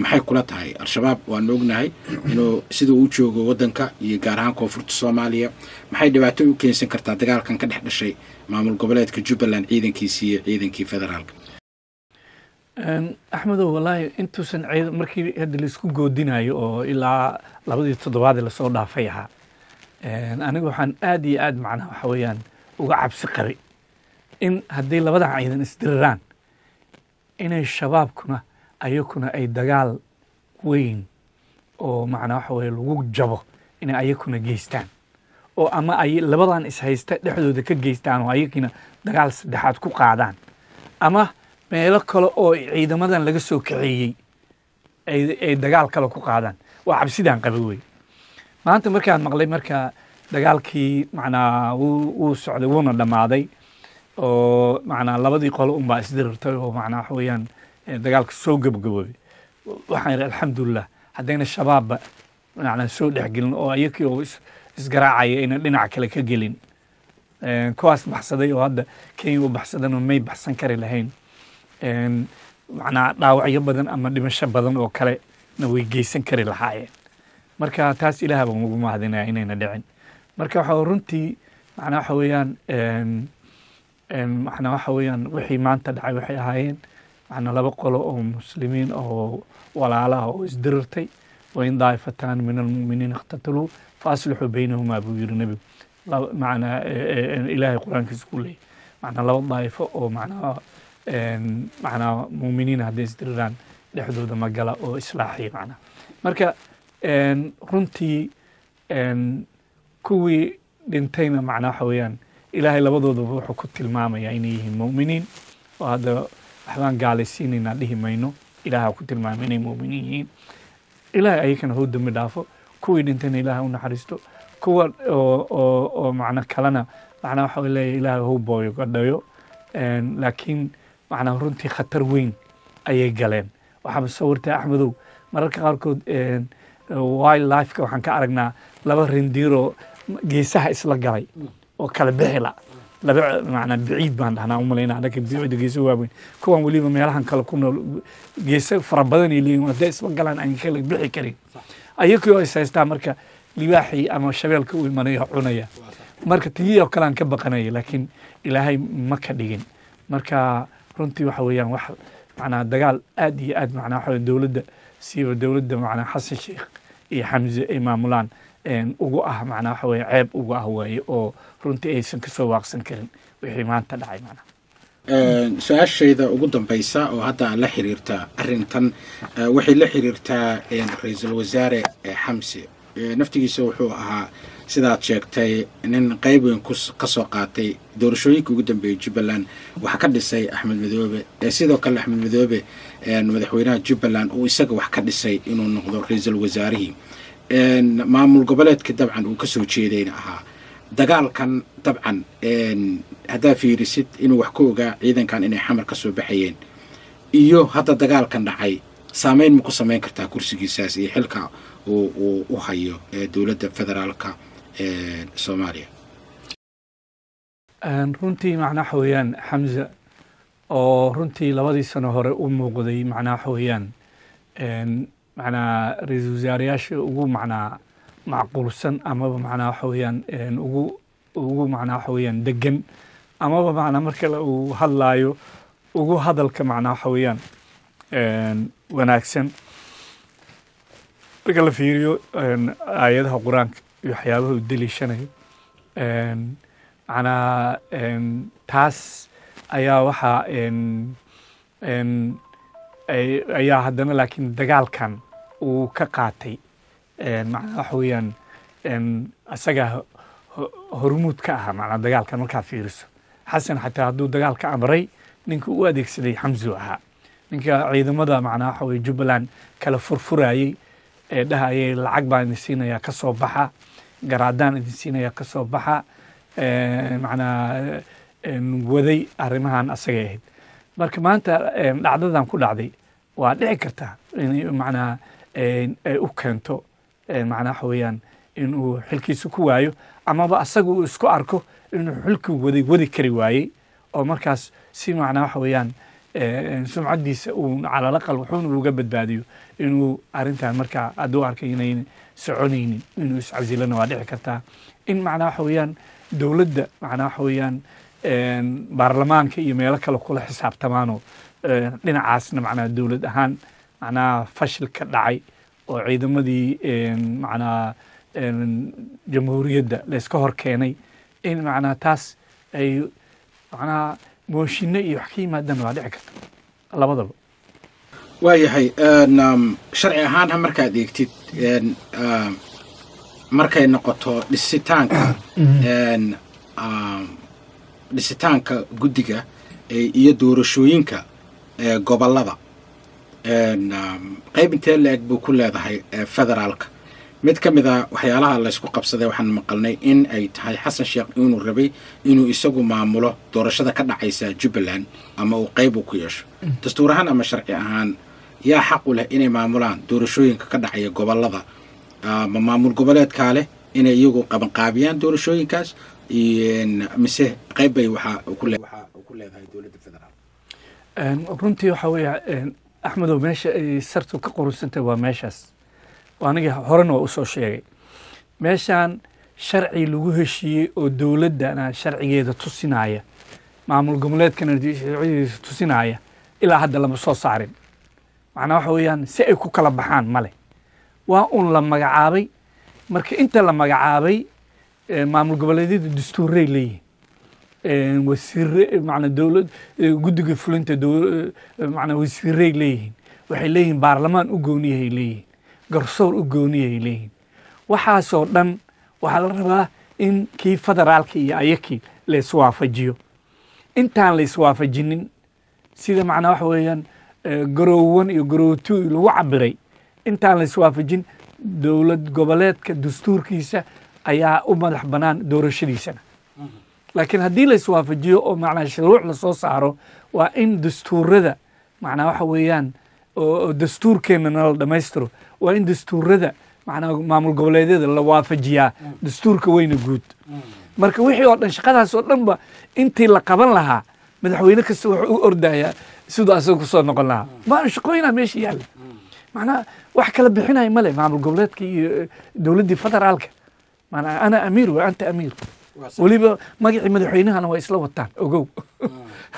maxay kula tahay? Al-Shabaab waanu ognahay inuu siduu u joogo waddanka iyo gaar ahaan koonfurta Soomaaliya. Maxay dhibaato u keensan kartaa dagaalkan ka dhex dhashay maamul goboleedka Jubbaland ciidankiisii iyo ciidankii federaalka? Axmedow, wallaahi intuusan ciidan markii hadda laisku goodinayo oo ilaa 2dii toddobaadii lasoo dhaafay ahaa, aniga waxaan aad iyo aad macnaha waxa weeyaan uga cabsi qabay in haddii labadan ciidan isdiriraan inay Shabaabkuna ayakuna ay dagaal weyn oo macnaa waxa weye lagu jabo inay ayakuna geystaan, oo ama ay labadan ishaysta dhexdooda ka geystaan oo ayakina dagaal saddexaad ku qaadaan, ama meelo kale oo ciidamadan laga soo kaxeeyey ay dagaal kale ku qaadaan. Waa cabsidaan qaba wey. Maanta markaan maqlay marka dagaalkii macnaa wuu socday, wuuna dhammaaday, oo macnaa labadii qolo unbaa isdirirtay oo macnaa waxa weeyaan dagaalka soo gabagaboobay, waxaan idhi alxamdulilah haddayna Shabaabba macnaa soo dhexgelin oo ayakii oo isgaraacaya ayna dhinac kale ka gelin. Kuwaas baxsaday oo hadda Kenya u baxsadan oo may baxsan kari lahayn, macnaa dhaawacyo badan ama dhimasho badan oo kale na way geysan kari lahaayeen. Marka taas Ilaah baan ugu mahadinaya inayna dhicin. Marka waxa runtii macnaa waxa weeyaan macnaa waxa weeyaan wixii maanta dhacay waxay ahaayeen macnaa laba qolo oo muslimiin oo walaalaha oo isdirirtay. وإن طائفتان من المؤمنين اقتتلوا فأصلحوا بينهما buu yiri nebigu. Macnaa Ilaahay Qur-aankiisa ku leeyahy macnaa laba daa'ifo oo macnaa muuminiin hadday isdiriraan dhexdooda magala oo islaaxiya macnaa. Marka runtii kuwii dhintayna macnaa waxa weeyaan Ilaahay labadoodaba wuxuu ku tilmaamayaa inay yihiin mu'miniin, oo hadda waxbaan gaalaysiinaynaa dhihi mayno. Ilaaha ku tilmaamay inay mu'miniin yihiin. Ilaahay ayakana hou dambi dhaafo, kuwii dhintayna Ilaahay u naxariisto, kuwa oo macno kalena macnaa waxa leeyahay Ilaahay hou booyo gadhayo. Laakiin macnaa runtii khatar weyn ayay galeen. Waxaaba sawirtay, Axmedow, mararka qaarkood wildlifeka waxaan ka aragnaa laba rindiiroo geesaha isla galay oo kala bixila, laba macnaa biciid baan dhahnaa umalayna anaka biciida geesa waaweyn. Kuwan weliba meelahan kale ku nool geesa fara badan ay leeyihin, hadday isla galaan aan kala bixi karin, ayakii oo is haystaa marka libaaxii ama shabeelka u imanaya cunaya. Marka tii oo kale aan ka baqanaya, laakiin Ilaahay ma ka dhigin. Marka runtii waxa weeyaan wax macnaa dagaal aad iyo aad macnaa waxa weeye dowladda, siiba dowladda macnaa Xasan Sheikh iyo Xamse ay maamulaan, ugu ah macnaa waxa weeye ceeb ugu ah waaye, oo runtii aysan kasoo waaqsan karin wixii maanta dhacay macnaa. Su-aashayda ugu dambaysa oo hadda la xiriirta arrintan waxay la xiriirtaa ra-iisul wasaare Xamse. Naftigiisa wuxuu ahaa, sidaad sheegtay, nin qayb weyn ka soo qaatay doorashooyinka ugu dambeeyey Jubbaland waxaa ka dhisay Axmed Madoobe. Sidoo kale Axmed Madoobe, madaxweynaha Jubbaland, uu isaga wax ka dhisay inuu noqdo ra-iisul wasaarihii maamul goboleedka dabcan uu kasoo jeedayna ahaa. Dagaalkan dabcan haddaa fiirisid inuu wax ka ogaa ciidankan inay Xamar ka soo baxayeen iyo hadda dagaalkan dhacay, saameyn ma ku samayn kartaa kursigiisaas iyo xilka uu u hayo dowladda federaalka Soomaaliya? Runtii macnaa waxa weeyaan Xamse oo runtii 2dii sano hore u muuqday macnaa waxa weeyaan Macnaa ra-iisul wasaareyaasha ugu macnaa macquulsan, amaba macnaa waxa weeyaan ugu macnaa waxa weeyaan degan, amaba macnaa marka uu hadlaayo ugu hadalka macnaa waxa weeyaan wanaagsan, marka la fiiriyo aayadaha Qur-aanka iyo waxyaabaha uu deliishanayo. Macnaa taas ayaa waxaa ayaa haddana, laakiin dagaalkan uu ka qaatay macnaa waxa weeyaan isagaa hormuud ka ahaa macnaa dagaalkan. Markaad fiiriso Xasan, xataa hadduu dagaalka amray, ninka u adeegsaday Xamzu ahaa, ninka ciidamada macnaa waxa weye Jubbaland kala furfurayey ee dhahayay lacag baan idin siinayaa, ka soo baxa, garaadaan idin siinayaa, ka soo baxa, macnaa waday arrimahan asagay ahayd. Marka maanta dhacdadan ku dhacday waa dhici kartaa in macnaa ay u keento macnaa waxa weeyaan inuu xilkiisa ku waayo, amaba asaga uu isku arko inuu xilkii waday wadi kari waayey, oo markaas si macnaa waxa weeyaan sumcaddiisa uu calalaqal wuxuuna uga badbaadiyo inuu arrintan markaa hadduu arkay inayn soconaynin inuu iscasilana waa dhici kartaa. In macnaa waxa weeyaan dowladda macnaa waxa weeyaan baarlamaanka iyo meelo kale kula xisaabtamaanoo dhinacaasna macnaa dowlad ahaan macnaa fashil ka dhacay oo ciidamadii macnaa jamhuuriyadda layska hor keenay, in macnaa taas ay macnaha mooshinno iyo wax ka yimaadaan waa dhici karta labadaba. Waayahay, sharci ahaan ha markaad eegtid, markay noqoto dhisitaanka guddiga iyo doorashooyinka gobollada, qayb intee la-eg buu ku leedahay federaalka? Mid ka mid a waxyaalaha laysku qabsaday, waxaan maqalnay in ay tahay Xasan Sheekh inuu rabay inuu isagu maamulo doorashada ka dhacaysa Jubbaland ama uu qayb uu ku yeesho. Dastuur ahaan ama sharci ahaan, yaa xaq u leh inay maamulaan doorashooyinka ka dhacaya gobollada? Ma maamul goboleedkaa leh inay iyagu qabanqaabiyaan doorashooyinkaas, mise qayb bay waxaa ku leedahay dowladda federaalka? Runtii waxaa weeye, Axmedow, meesha ay sartu ka qurunsantay waa meeshaas. Aniga horena waa usoo sheegay, meeshaan sharci lagu heshiiyey oo dowladdana sharcigeeda tusinaya, maamul goboleedkana sharcigiisa tusinaya, ilaa hadda lama soo saarin. Macnaa waxa weeyaan si ay ku kala baxaan male, waa un la magacaabay. Marka inta la magacaabay, maamul goboleedyadu dastuuray leeyihin, wasiire macnaa dowlad, guddiga fulinta, macnaa wasiiray leeyihiin, waxay leeyihiin baarlamaan u gooniyahay leeyihiin, garsoor u gooniyahay leeyihiin. Waxaasoo dhan waxaa la rabaa in kii federaalka iyo ayakii la iswaafajiyo. Intaan la iswaafajinin, sida macnaa waxa weeyaan Garowe 1 iyo Garowe 2 lagu cabiray, intaan la iswaafajin, dowlad goboleedka dastuurkiisa ayaa u madax bannaan doorashadiisana. Laakiin haddii la iswaafajiyo oo macnaa shuruuc lasoo saaro, waa in dastuurada macnaa waxa weeyaan oo dastuurkeennana la dhammaystiro, waa in dastuurada macnaa maamul goboleedyada la waafajiyaa dastuurka weyne guud. Marka wixii oo dhan, shaqadaas oo dhan ba intii la qaban lahaa, madaxweyne kasta wuxuu u ordayaa siduu asaga kusoo noqon lahaa. Ma shaqooyinaa meesha yaalla, macnaa wax kala bixinaya male maamul goboleedka iyo dowladdii federaalka. Macnaa ana amiir wa anta amiir, weliba magacii madaxweynahana waa isla wataan. Ogow,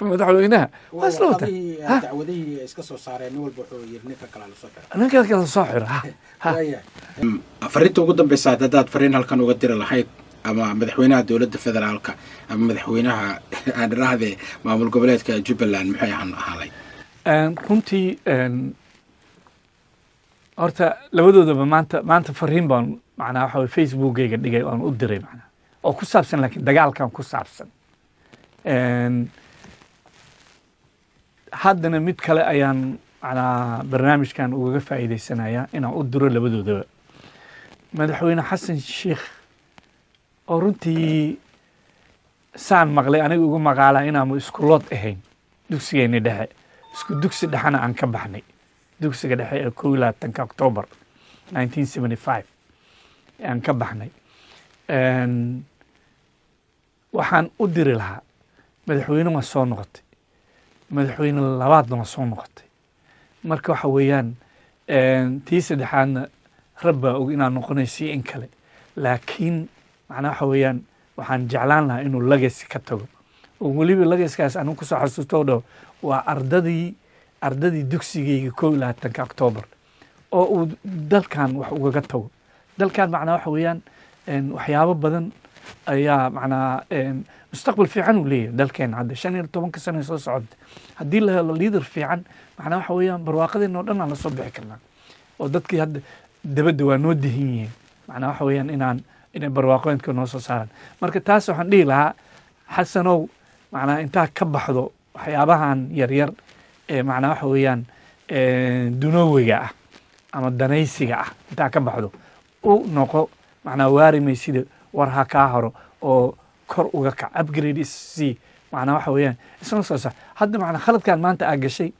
madaxweynaha waa isla wataan. Dacwadihii iska soo saareen, nin walba wuxuu yiri ninka kale lasoo xiro. Ninka kale soo xiro, ha. Fariinta ugu dambeysa haddaad fariin halkan uga diri lahayd ama madaxweynaha dowladda federaalka ama madaxweynaha aan idhaahdee maamul goboleedka Jubbaland, maxay ahaan ahalay? Runtii horta labadoodaba maanta fariin baan macnaa waxa weye Facebookgayga dhigay oon u diray, macnaa oo ku saabsan, laakiin dagaalkan ku saabsan. Haddana mid kale ayaan macnaa barnaamijkan ugaga faa'iidaysanayaa inaan u diro labadoodaba. Madaxweyne Xasan Sheikh, oo runtii saan maqlay aniga ugu maqaala inaanu isku lood ahayn dugsigeenni dhexe, isku dugsi dhexena aan ka baxnay, dugsiga dhexe ee 21-ka October 1975 aan ka baxnay, waxaan u diri lahaa: madaxweyne waa soo noqotay, madaxweyne labaadna waa soo noqotay. Marka waxa weeyaan Tii saddexaadna rabbaa og inaan noqonaysiyo in kale, laakiin macnaa waxa weeyaan waxaan jeclaan lahaa inuu legacy ka tago, oo weliba legacygaas anigu kusoo xasuusto oo dhaho waa ardadii dugsigayga 21-ka Octoobar, oo uu dalkan wax ugaga tago. Dalkan macnaa waxa weeyaan waxyaabo badan ayaa macnaa mustaqbal fiican uu leeyahay dalkeena hadda 15-ka sano soo socota. Haddii la helo leader fiican, macnaa waxa weeyaan barwaaqadeena oo dhan aan la soo bixi karnaa, oo dadkii hadda dabadda waa noo dihin yihiin, macnaa waxa weeyaan inay barwaaqooyinka noo soo saaraan. Marka taas waxaan dhihi lahaa, Xasanow, macnaa intaa ka baxdo waxyaabahan yaryar ee macnaa waxa weeyaan dunoowiga ah ama danaysiga ah, intaa ka baxdo u noqo macnaa waari maysida, war ha kaa haro oo kor uga kac, upgrade c, macnaa waxa weeyaan isna soo saar. Hadda macnaa khaladkan maanta aa gashay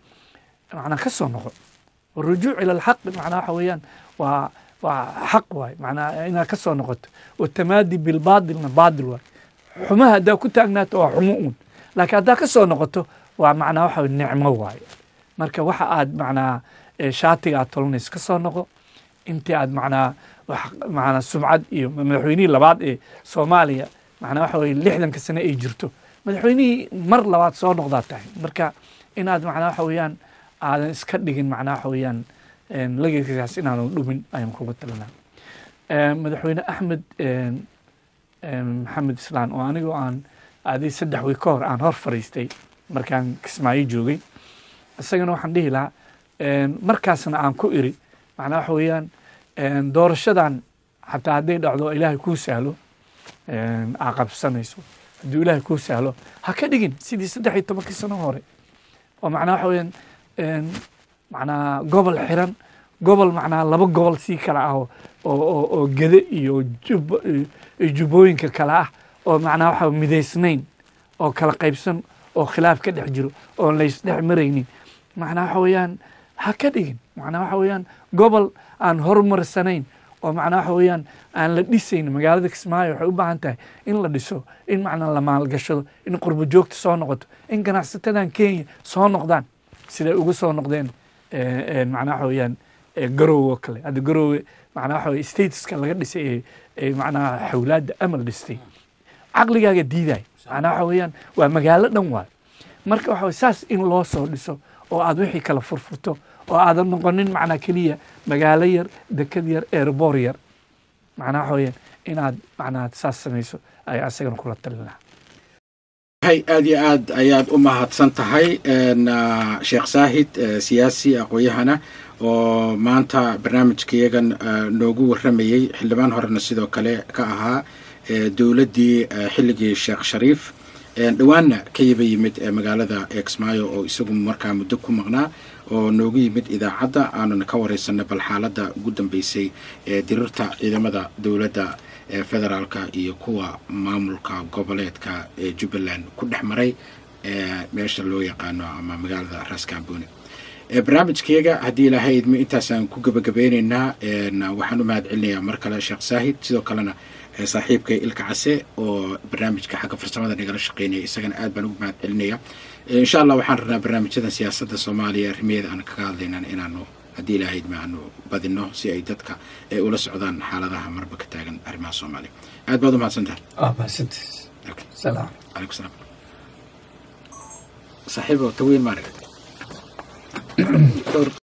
macnaa ka soo noqo. والرجوع إلى الحق macnaa waxa weeyaan waa xaq waay, macnaa inaad ka soo noqoto. والتمادي بالباطلna baatil waay. Xumaha haddaa ku taagnaato waa xumo uun, laakiin haddaa ka soo noqoto waa macnaa waxa nicmo waaye. Marka waxa aad macnaa shaatiga aad tolanayso ka soo noqo, intii aad macnaa wax macnaa sumcad iyo madaxweynihii labaad ee Soomaaliya, macnaa waxa weye 60-ka sane ay jirto, madaxweynihii mar labaad soo noqdaa tahay. Marka inaad macnaa waxa weeyaan aadan iska dhigin, macnaa waxa weeyaan legacygaas inaadan dhumin ayaan kuga talinaa. Madaxweyne Axmed Maxamed Islaan, oo anigoo aan adi 3 wiig ka hor aan hor fariistay markaan Kismaayo joogay, isagana waxaan dhihi lahaa, markaasna aan ku iri, macnaa waxa weeyaan doorashadan xataa hadday dhacdo, Ilaahay kuu sahlo aa qabsanayso, hadduu Ilaahay kuu sahlo, ha ka dhigin sidii 13-kii sano hore, oo macnaa waxa weeyaan macnaa gobol xiran, gobol macnaa laba gobol sii kala ah oo Gede iyo Jub iyo Jubbooyinka kale ah, oo macnaa waxa midaysnayn oo kala qaybsan oo khilaaf ka dhex jiro oon laysdhex maraynin. Macnaa waxa weeyaan ha ka dhigin macnaa waxa weeyaan gobol aan horumarsanayn oo macnaa waxa weeyaan aan la dhisayn. Magaalada Kismaayo waxay u baahan tahay in la dhiso, in macnaa la maalgashado, in qurbo joogta soo noqoto, in ganacsatadan Kenya soo noqdaan siday uga soo noqdeen macnaa waxa weeyaan Garowe oo kale. Hadda Garowe macnaa waxa weye statuska laga dhisay ee macnaha xawlaadda Amal dhistay, caqligaaga diiday, macnaa waxa weeyaan waa magaalo dhan waay. Marka waxa weye saas in loo soo dhiso oo aad wixii kala furfurto oo aadan noqonin macnaa keliya magaalo yar, dekad yar, airport yar. Macnaa waxa weeyaan inaad macnaa saas samayso ayaa asagana kula talin lahaa. Hay, aad iyo aad ayaad u mahadsan tahay, Sheekh Saahid, siyaasi aqoon-yahana oo maanta barnaamijkayagan noogu warramayey, xildhibaan horena sidoo kale ka ahaa dowladdii xilligii Sheekh Shariif, dhowaanna ka yaba yimid magaalada Kismaayo oo isagu markaa muddo ku maqnaa, oo noogu yimid idaacadda, aanuna ka wareysanay bal xaaladda ugu dambeysay ee dirirta ciidamada dowladda federaalka iyo kuwa maamulka goboleedka ee Jubbaland ku dhex maray meesha loo yaqaano ama magaalada Raskamboni. Barnaamijkeega haddii Ilaahay idmo intaasaan ku gebagabeyneynaa. Waxaan u mahad celinayaa mar kale Sheekh Saahid, sidoo kalena saaxiibkay Ilka Case oo barnaamijka xagga farsamada nagala shaqeynaya, isagana aad baan ugu mahad celinaya. Insha Allah waxaan rabnaa barnaamijyadan siyaasadda Soomaaliya arrimaheeda aan kaga hadlaynan inaanu haddii Ilaahay idmo aanu badino, si ay dadka ay ula socdaan xaaladaha marba ka taagan arrimaha Soomaaliya. Aad baad u mahadsantahay. Waa mahadsantiis. Salaam. Calaykum salaam, saaxiibo taweyn maarag dhowr.